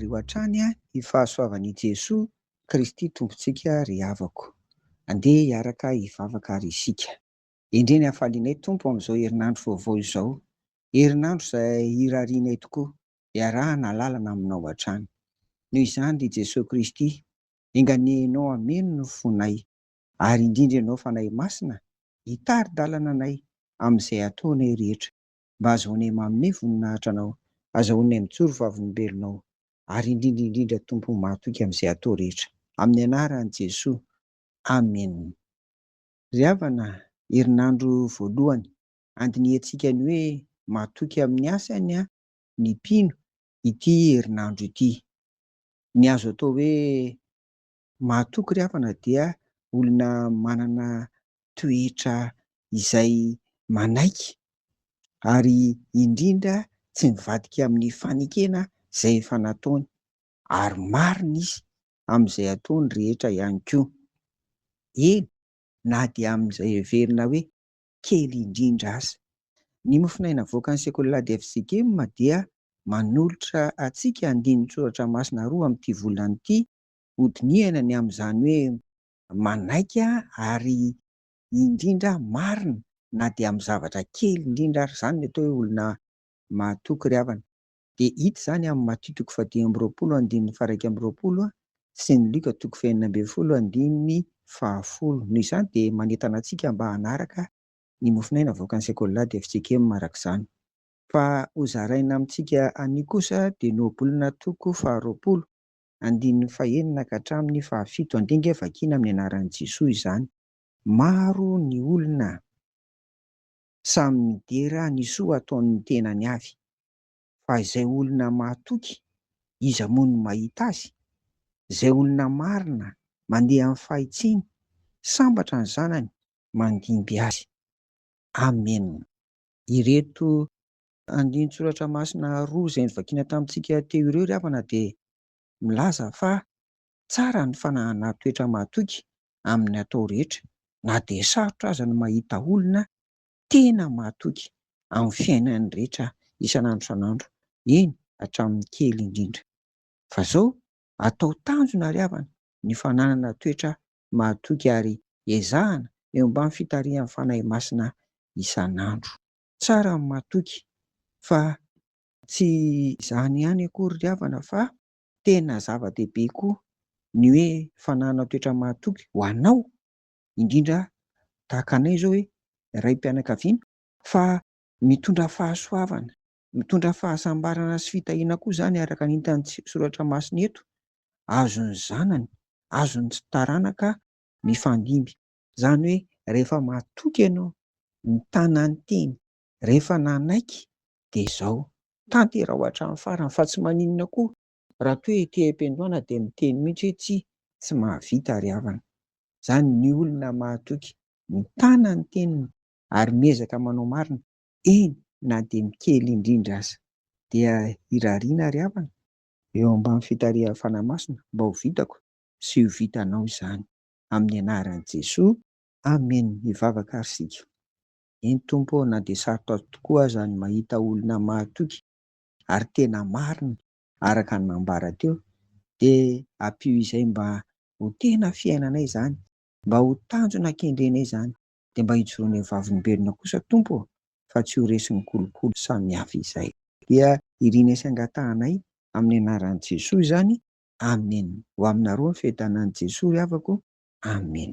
Irario hatrany ny fahasoavan' i Jesoa Kristy Tompontsika ry havako. Andeha hiaraka hivavaka ary isika. Endrey ny hafalianay Tompo amin'izao herinandro vaovao izao, herinandro izay irarianay tokoa hiarahana lalana aminao hatrany. Noho izany ry Jesoa Kristy, enga anie Ianao hameno ny fonay, ary indrindra Ianao Fanahy Masina hitari-dalana anay amin'izay ataonay rehetra. mba azahoanay manome voninahitra Anao, azahoanay mijoro vavolombelonao, ary indrindra indrindra Tompo mahatoky amin'izay atao rehetra. Amin'ny anaran'i Jesoa. Amen. Ry havana, herinandro voalohany andinihantsika ny hoe matoky amin'ny asany ny mpino ity herinandro ity. Ny azo atao hoe Mahatoky ry havana dia olona manana toetra izay manaiky ary indrindra tsy mivadika amin'ny fanekena izay efa nataony ary marina izy amin'izay ataony rehetra ihany koa. Eny na dia amin'izay heverina hoe kely indrindra aza. Ny mofonaina avoakan'ny Sekoly Alahady FJKM dia manolotra antsika andinin-tsoratra masina roa amin'ity volana ity hodinihana ny amin'izany hoe manaiky ary indrindra marina na dia amin'ny zavatra kely indrindra ary. Izany no atao hoe olona mahatoky ry havana. Dia hita izany amin'ny Matio toko faha-25 andininy faha-21 sy ny Lioka toko faha-16 andininy faha-10. Noho izany dia manentana antsika mba hanaraka ny mofonaina avoakan'ny Sekoly Alahady FJKM araka izany. Fa hozaraina amintsika anio kosa dia ny ohabolana toko faha-20 andininy fahenina ka hatramin'ny fahafito. Andeha ange vakiana amin'ny anaran'i Jesoa izany. Maro ny olona samy midera ny soa ataon'ny tenany avy, fa izay olona mahatoky, iza moa no mahita azy? Izay olona marina, mandeha amin'ny fahitsiany, sambatra ny zanany mandimby azy. Amena. Ireto andinin-tsoratra masina roa izay novakiana tamintsika teo ireo ry havana dia milaza fa tsara ny fananana toetra mahatoky amin'ny atao rehetra na dia sarotra aza ny mahita olona tena mahatoky amin'ny fiainany rehetra isan'andro isan'andro, eny hatramin'ny kely indrindra. Fa izao, atao tanjona ry havana ny fananana toetra mahatoky ary ezahana eo ambany fitarihan'ny Fanahy Masina isan'andro. Tsara ny matoky fa tsy izany ihany akory ry havana fa tena zava-dehibe koa ny hoe fananana toetra mahatoky ho anao, indrindra tahaka anay izao hoe raim-pianakaviana fa mitondra fahasoavana, mitondra fahasambarana sy fitahiana koa izany araka ny hitan'ny soratra masina eto, azon'ny zanany, azon'ny taranaka mifandimby. Izany hoe rehefa matoky ianao, mitana ny teny, rehefa nanaiky dia izao, tanteraho hatramin'ny farany fa tsy maninona koa raha toa ety am-piandohana dia miteny mihitsy hoe tsia, tsy mahavita ry havana. Izany ny olona mahatoky, mitana ny teniny ary miezaka manao marina, eny na dia ny kely indrindra aza. Dia irariana ry havana, eo ambany fitarihan'ny Fanahy Masina mba ho vitako sy ho vitanao izany. Amin'ny anaran'i Jesoa, Amen. Hivavaka ary isika. Eny Tompo ô, na dia sarotra tokoa aza ny mahita olona mahatoky ary tena marina araka ny nambara teo dia ampio izay mba ho tena fiainanay izany, mba ho tanjona kendrenay izany, dia mba hijoroanay vavolombelona kosa Tompo ô, fa tsy ho resin'ny kolikoly samihafa izay. Dia irinay sy angatahanay amin'ny anaran'i Jesoa izany, Amen. Ho aminareo ny fiadanan'i Jesoa ry havako, Amen.